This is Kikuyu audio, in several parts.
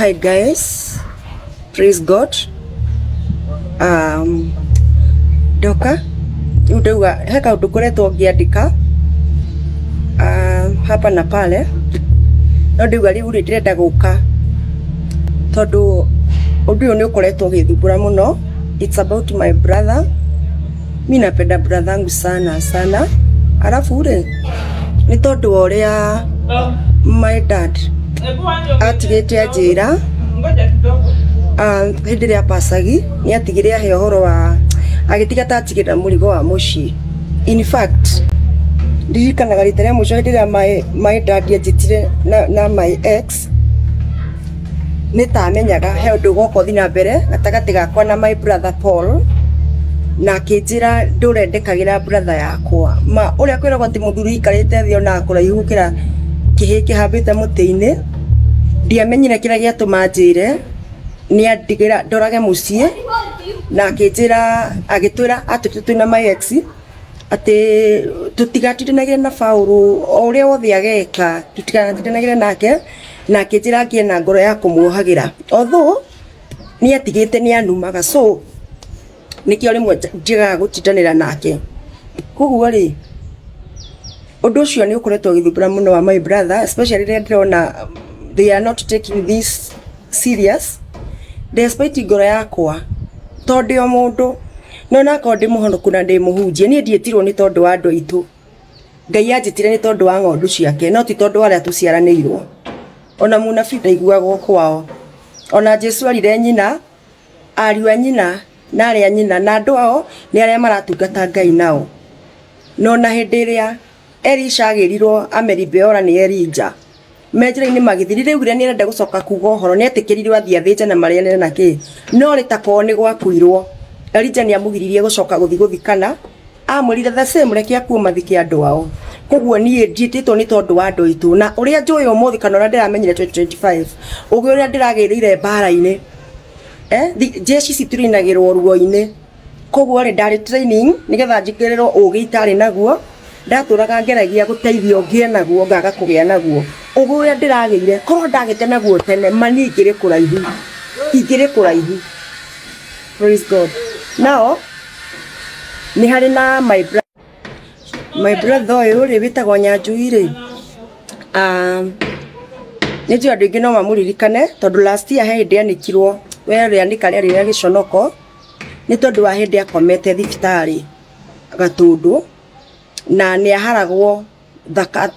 Hi guys, praise God. Ndoka rĩu ndauga he kaũndũ ngoretwo ngĩandĩka hapa na pale, no ndauga rĩu rĩ, ndĩrenda gũka tondũ ũndũ ũyũ nĩ ũkoretwo ũgĩthumbũra mũno. It's about my brother. Mi napenda brother yangu sana sana, alafu rĩ, nĩ tondũ wa ũrĩa my dad atigĩte anjĩra hĩndĩ ĩrĩa apacagi, nĩ atigire ahe ũhoro wa agĩtiga ta atigĩra mũrigo wa mũciĩ. In fact, ndirikanaga rita rĩa mũico hĩndĩ ĩrĩa my dad anjĩtire na my ex, nĩ ta amenyaga he ũndũ ũgoka ũthiĩ na mbere gatagatĩ gakwa na my brother Paul, na akĩnjĩra ndũre ndekagĩra brother yakwa. Ma ũrĩa kwĩragwo atĩ mũthuri aikarĩte thĩ onaga kũraihu gũkĩra kĩhĩĩ kĩhambĩte mũtĩ-inĩ. Ndiamenyire kĩrĩa gĩatũma anjĩre nĩ andigĩra ndorage mũciĩ, na akĩnjĩra, agĩtwĩra atwĩrire twĩna my ex atĩ tũtigatindanagĩre na Paũlũ, o ũrĩa wothe ageka tũtikanatindanagĩre nake, na akĩnjĩra ngĩe na ngoro ya kũmuohagĩra, although nĩ atigĩte nĩ anumaga, so nĩkĩo rĩmwe njagaga gũtindanĩra nake. Koguo rĩ, ũndũ ũcio nĩ ũkoretwo ũgĩthumbũra mũno wa my brother, especially rĩrĩa ndĩrona they are not taking this serious, despite ngoro yakwa to ndĩ o mũndũ, no nakorwo ndĩ mũhonoku na ndĩ mũhunjia, niĩ ndiĩtirwo nĩ tondũ wa andũ aitũ. Ngai anjĩtire nĩ tondũ wa ng'ondu ciake, no ti tondũ wa arĩa tũciaranĩirwo. Ona mũnabii ndaiguagwo kwao. Ona Jesu erire nyina, ariũ a nyina na arĩa nyina na andũ ao nĩ arĩa maratungata Ngai nao. No na hĩndĩ ĩrĩa Elisha agĩrirwo Ameribeora nĩ Elija, me njĩra-inĩ magĩthiĩ, rĩrĩa augire nĩ arenda gũcoka kuga ũhoro, nĩ etĩkĩrirwo athiĩ athĩnje na marĩanĩre na kĩ, no rĩ ta kwao nĩ gwakuirwo, Elija nĩ amũgiririe gũcoka gũthiĩ gũthikana, amwĩrire the same, reke akuo mathike andũ ao. Koguo niĩ ndiĩtĩtwo nĩ tondũ wa andũ aitũ, na ũrĩa njũĩ ũmũthĩ kana ũrĩa ndĩramenyire 2025, ũgĩ ũrĩa ndĩragĩrĩire mbara-inĩ, jeshi citurinagĩrwo ruo-inĩ. Koguo rĩ, ndarĩ training nĩgetha njĩkĩrĩrwo ũgĩ itarĩ naguo, ndatũraga ngeragia gũteithio ngĩe naguo, ngaga kũgĩa naguo. Ũgĩ ũrĩa ndĩragĩire, korwo ndagĩte naguo tene, ma niĩ ingĩrĩ kũraihu, ingĩrĩ kũraihu. Praise God. Now, nĩ harĩ na my brother ũyũ rĩ, wĩtagwo Nyanjui rĩ, nĩ njũĩ andũ aingĩ no mamũririkane tondũ last year he hĩndĩ anĩkirwo, we rĩanĩka rĩarĩ rĩa gĩconoko, nĩ tondũ wa hĩndĩ akomete thibitarĩ Gatũndũ, na nĩ aharagwo,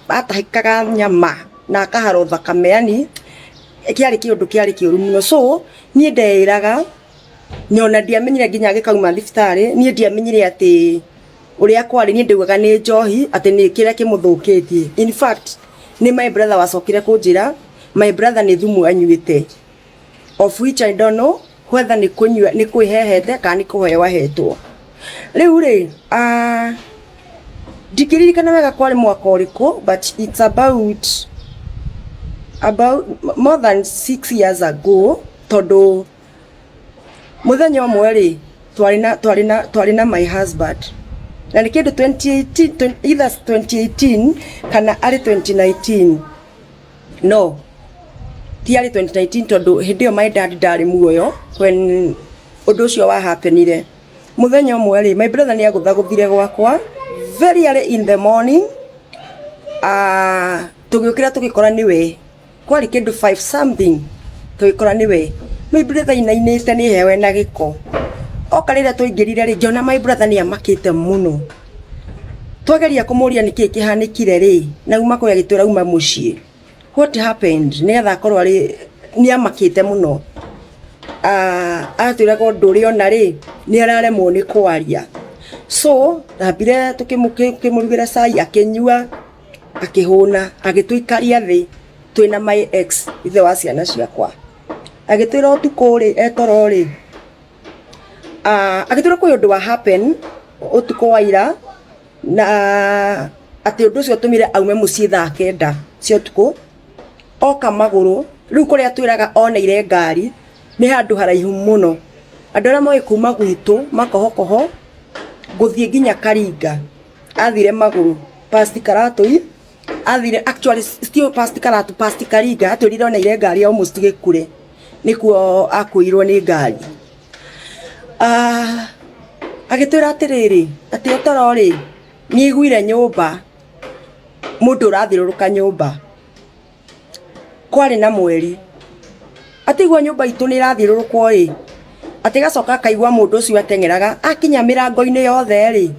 atahĩkaga nyama na akaharwo thakame, yani kĩarĩ kĩũndũ kĩarĩ kĩũru mũno. So niĩ ndeĩraga, ona ndiamenyire nginya agĩkauma thibitarĩ, niĩ ndiamenyire atĩ ũrĩa kwarĩ, niĩ ndaugaga nĩ njohi, atĩ nĩ kĩrĩa kĩmũthũkĩtie. In fact, nĩ my brother wacokire kũnjĩra my brother nĩ thumu anyuĩte, of which I don't know whether nĩ kũnyua, nĩ kwĩhehete kana nĩ kũheo ahetwo. Rĩu rĩ, ndingĩririkana wega kwarĩ mwaka ũrĩkũ, but it's about more than 6 years ago, tondũ mũthenya ũmwe rĩ, twarĩ na my husband, na nĩ kĩndũ 2018, either 2018 kana arĩ 2019. No ti arĩ 2019, tondũ hĩndĩ ĩyo my dad ndarĩ muoyo when ũndũ ũcio wa happenire. Mũthenya ũmwe rĩ, my brother nĩ agũthagũthire gwakwa very early in the morning. Tũgĩũkĩra tũgĩkora nĩwe, kwarĩ kĩndũ 5 something, tũgĩkora nĩwe. My brother inainĩte nĩ hewe na gĩko. Oka rĩrĩa twaingĩrire rĩ, ngĩona my brother nĩ amakĩte mũno. Twageria kũmũria nĩkĩĩ kĩhanĩkire rĩ, na uma kũrĩa agĩtwĩra uma mũciĩ. What happened? Nĩgetha akorwo arĩ nĩ amakĩte mũno. Atwĩraga ũndũ ũrĩa ona rĩ, nĩ araremwo nĩ kwaria. So ndambire tũkĩmũrugĩra cai, akĩnyua, akĩhũna, agĩtũikaria thĩ twĩna my ex, ithe wa ciana ciakwa. Agĩtwĩra ũtukũ rĩ, etoro rĩ, agĩtwĩra kwĩ ũndũ wa happen ũtukũ wa ira, na atĩ ũndũ ũcio ũtũmire aume mũciĩ thaa 9 cia ũtukũ, oka magũrũ. Rĩu kũrĩa twĩraga oneire ngari nĩ handũ haraihu mũno. Andũ arĩa moĩ kuma gwitũ Makohokoho gũthiĩ nginya Karinga, athire magũrũ past Karatũi, athire, actually still past Karatu, past Karinga, atwĩrire oneire ngari almost gĩkure. Nĩkuo akuirwo nĩ ngari. Ah, agĩtwĩra atĩrĩrĩ, atĩ ũtoro rĩ, nĩ aiguire nyũmba mũndũ ũrathiũrũrũka nyũmba, kwarĩ na mweri, atĩ aigua nyũmba itũ nĩ ĩrathiũrũrũkwo ĩ, atĩ agacoka akaigua mũndũ ũcio ateng'eraga akinya mĩrango-inĩ yothe rĩ,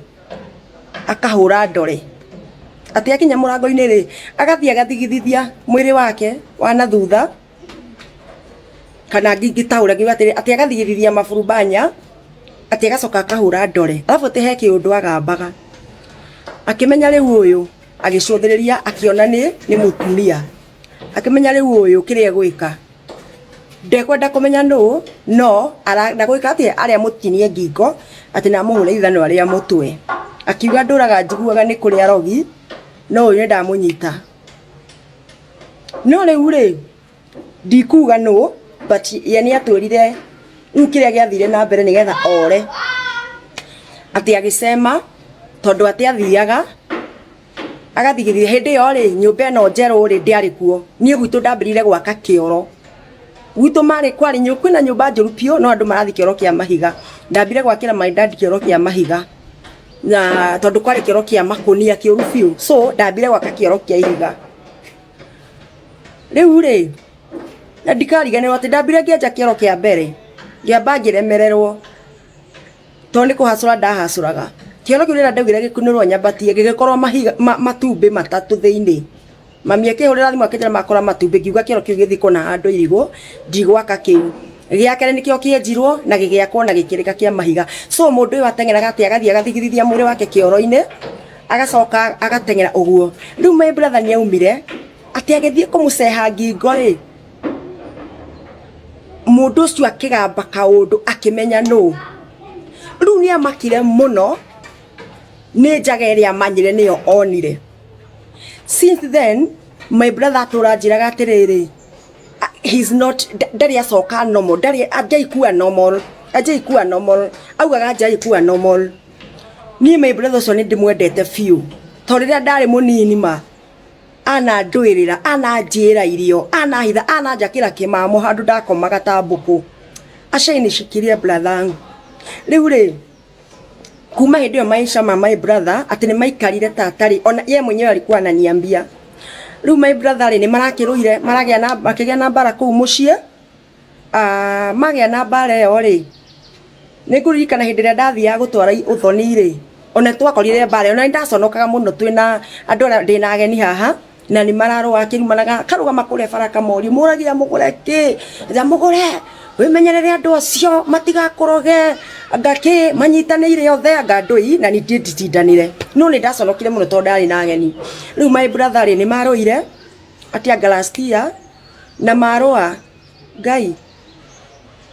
akahũra ndore, atĩ akinya mũrango-inĩ rĩ, agathiĩ agathigithithia mwĩrĩ wake wa na thutha, kana ngĩtaũra ngiuga atĩrĩ, atĩ agathigithithia maburubanya, atĩ agacoka akahũra ndore, arabu atĩ he kĩũndũ agambaga, akĩmenya rĩu ũyũ, agĩcũthĩrĩria akĩona nĩ mũtumia, akĩmenya rĩu ũyũ kĩrĩa egwĩka, ndekwenda kũmenya nũ, no arenda gwĩka atĩa, arĩa mũtinie ngingo, atĩ na amũhũre ithanwa rĩa mũtwe, akiuga ndũraga njiguaga nĩ kũrĩ arogi, no ũyũ nĩ ndamũnyita. No rĩu rĩ, ndikuga nũ, but ye nĩ atwĩrire rĩu kĩrĩa gĩathire na mbere nĩgetha ore, atĩ agĩcema tondũ atĩ athiaga agathigithia hĩndĩ ĩyo rĩ, nyũmba ĩno njerũ rĩ ndĩarĩ kuo, niĩ gwitũ ndambĩrĩire gwaka kĩoro, gwitũ marĩ kwarĩ kwĩna nyũmba njũru biũ no andũ marathiĩ kĩoro kĩa mahiga, ndambire gwakĩra my dad kĩoro kĩa mahiga, na tondũ kwarĩ kĩoro kĩa makũnia kĩũru biũ, so ndambire gwaka kĩoro kĩa ihiga. Rĩu rĩ, na ndikariganĩrwo atĩ ndambire ngĩenja kĩoro kĩa mbere, ngĩamba ngĩremererwo, tondũ nĩ kũhacũra ndahacũraga, kĩoro kĩu rĩrĩa ndaugire gĩkunũrwo nyambatie gĩgĩkorwo mahiga matumbĩ matatũ thĩinĩ, mami akĩhũrĩra thimũ akĩnjĩra makora matumbĩ, ngiuga kĩoro kĩu gĩthikwo na handũ irigũ, ndigwaka kĩu. Gĩa kerĩ nĩkĩo kĩenjirwo na gĩgĩakwo na gĩkĩrĩka kĩa mahiga. So mũndũ ũyũ ateng'eraga atĩ agathiĩ agathigithithia mwĩrĩ wake kĩoro-inĩ, agacoka agateng'era ũguo. Rĩu my brother nĩ aumire, atĩ agĩthiĩ kũmũceha ngingo rĩ, mũndũ ũcio akĩgamba kaũndũ akĩmenya nũ. Rĩu nĩ amakire mũno nĩ njaga ĩrĩa amanyire nĩyo onire. Since then, my brother atũra anjĩraga atĩrĩrĩ, he's not, ndarĩ acoka normal, ndarĩ anjaikua normal, anjaikua normal, augaga anjaikua normal. Niĩ my brother ũcio nĩ ndĩmwendete biũ, tondũ rĩrĩa ndarĩ mũnini ma, anandũĩrĩra, ananjĩra irio, anahitha, ananjakĩra kĩmamo handũ ndakomaga ta mbũkũ. Ashanishikilia brother yangu. Rĩu rĩ, kuma hĩndĩ ĩyo maisha ma my brother atĩ nĩ maikarire ta atarĩ ona ye mwenyewe alikuwa ananiambia. Rĩu my brother rĩ, nĩ marakĩrũire, maragĩa na makĩgĩa na mbara kũu mũciĩ, magĩa na mbara ĩyo rĩ, nĩ ngũririkana hĩndĩ ĩrĩa ndathiaga gũtwara ũthoni rĩ, ona twakorire mbara ĩyo, na nĩ ndaconokaga mũno twĩna andũ arĩa ndĩna ageni haha, na nĩ mararũa akĩrumanaga, akarũgama kũrĩa bara akamoria, mũragia mũgũre kĩ? Nja mũgũre, wĩmenyerere andũ acio matigakũroge, anga kĩ, manyitanĩire othe, anga ndũi, na ningĩ nditindanĩre. No nĩ ndaconokire mũno tondũ ndarĩ na ageni. Rĩu my brother rĩ, nĩ marũire, atĩ anga last year, na marũa, Ngai,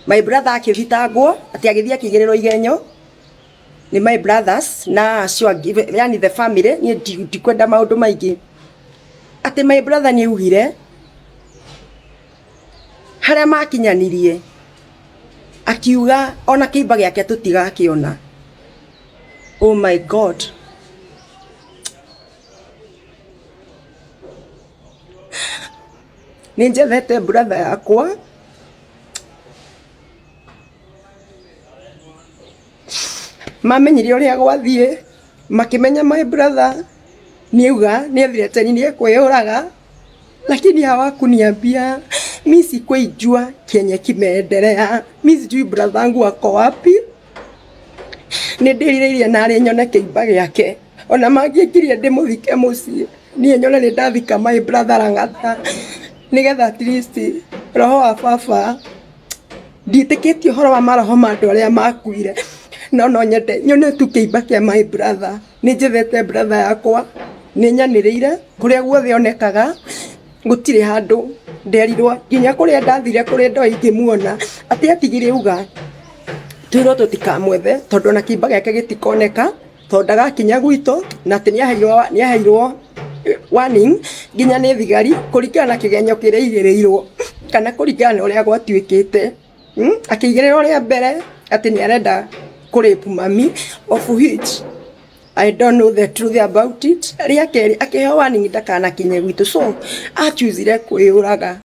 my brother akĩthitangwo, atĩ agĩthiĩ akĩigĩrĩrwo igenyo, nĩ my brothers na acio angĩ, yani the family, niĩ ndikwenda maũndũ maingĩ. Atĩ my brother nĩ augire, harĩa makinyanirie, akiuga ona kĩimba gĩake tũtigakĩona. Oh my God. Nĩ njethete brother yakwa, mamenyire ũrĩa gwathiĩ, makĩmenya my brother nĩ auga nĩ ethreaten nĩ ekwĩyũraga, lakini hawakuniambia. Mi sikuijua kenye kimeendelea, mi sijui brother yangu ako wapi. Nĩ ndĩrirĩirie narĩ nyone kĩimba gĩake, ona mangĩngiria ndĩmũthike mũciĩ, niĩ nyone nĩ ndathika my brother Lang'ata, nĩgetha at least roho wa baba, ndiĩtĩkĩtie ũhoro wa maroho ma andũ arĩa makuire, no no nyende nyone tu kĩimba kĩa my brother. Nĩ njethete brother yakwa, nĩ nyanĩrĩire kũrĩa guothe onekaga, gũtirĩ handũ nderirwo, nginya kũrĩa ndathire kũrĩa ndoĩ ingĩmuona, atĩ atigire auga twĩrwo tũtikamwethe tondũ ona kĩimba gĩake gĩtikoneka, tondũ ndagakinya gwitũ, na atĩ nĩ aheirwo warning nginya nĩ thigari kũringana na kĩgenyo kĩrĩa aigĩrĩirwo, kana kũringana na ũrĩa gwatuĩkĩte. Akĩigĩrĩrwo rĩa mbere atĩ nĩ arenda kũ rape mami, of which I don't know the truth about it. Rĩa kerĩ akĩheo warning ndakanakinye gwitũ, so achoosire kwĩyũraga.